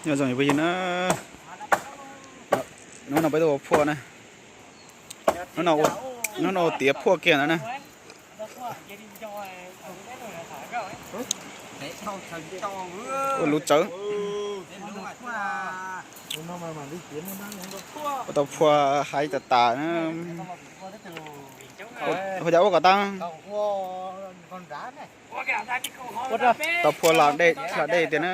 Nyob zoo phooj ywg na, hnub no peb tuaj ua phuaj na, hnub no ua tiav phuaj kiag ntawd na. Ua lub tsawb, ua tau phuaj haiv tas tas na. Ua cas ua kom tau, tau phuaj hla dej tiag na,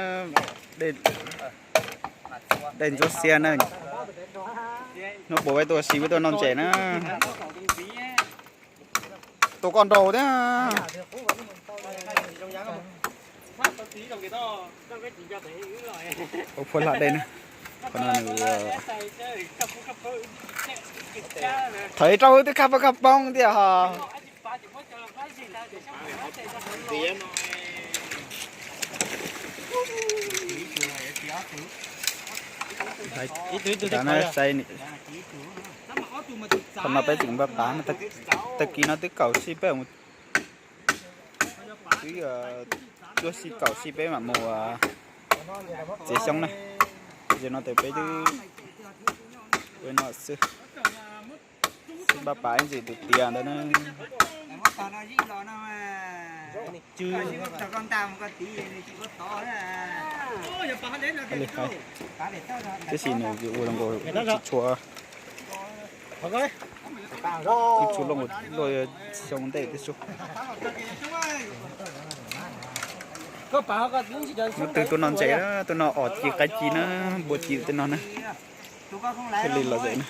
dej ntsuab xiab na. Hnub puas peb tuaj si peb tuaj noj ntses na. Tus koj nraug thiab. Ua phuaj hla dej na. Qhov no nws thaiv rau twb khaj pab khaj poob tiag ho. Qhov no peb tseem npaj pav, tag kis no twb kaum sij peb, twb cuaj sij kaum sij peb mam mus txiav xyoob na. Tam sim no tes peb twb ua no xwb. Npaj pav ib ntsis tus tiav ntawd na. Tiam sis nws ua zoo nkaus tsis tshua, tsis tshua luaj, luaj xyoo ntej tib si. Hnub twg tuaj noj ntses, tuaj noj os ci qaib ci na, npua ci tej no na. Thiaj li lom zem na.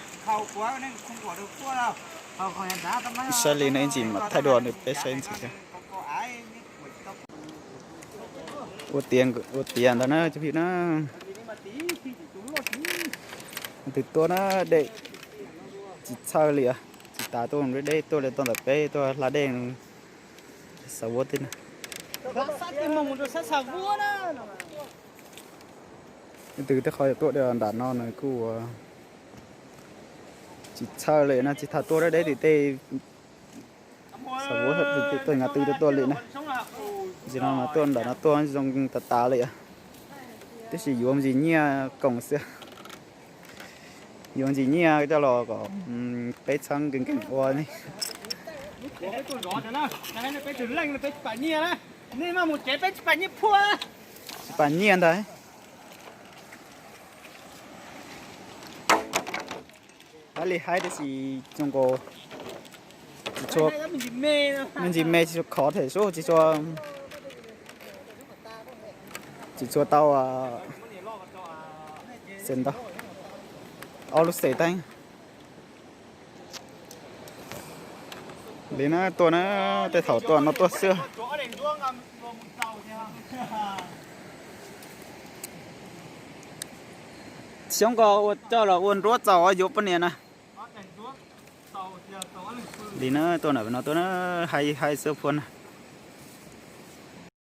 Saib li no ib ntsis mam thaij dua rau peb saib ntxiv thiab. Ua tiav, ua tiav ntawd na cov phooj ywg na. Tus tuaj na, dej tsis txhawj li, tsis tas tuaj deb deb tuaj li tau ntawm peb tuaj hla dej xav vuab tib na. Leej twg tej qhov tuaj nram no nws kuj tsis txhawj li na, tsis tas tuaj deb deb tim tej xav vuab tim tej tuaj nyav twg tuaj tuaj li na. Tam sim no mas tuaj nram no tuaj zoo tas tas li. Tab sis yuav ntsis nyiaj koom xwb. Yuav ntsis nyiaj coj los kom peb txhawb nkees nkees ua li. Tsis pam nyiaj ntag. Haib li haib tab sis zoo nkaus tsis tshua, me ntsis me tsis tshua khov them sub tsis tshua, tsis tshua tau xes ntau, ob lub xes teeb. Li na tuaj na, tej thaum tuaj no tuaj xwb. Xyoob ko ua coj los ua nruab txaus yuav poj niam na. Li na tuaj nram no tuaj na, haib haib xwb phuaj na.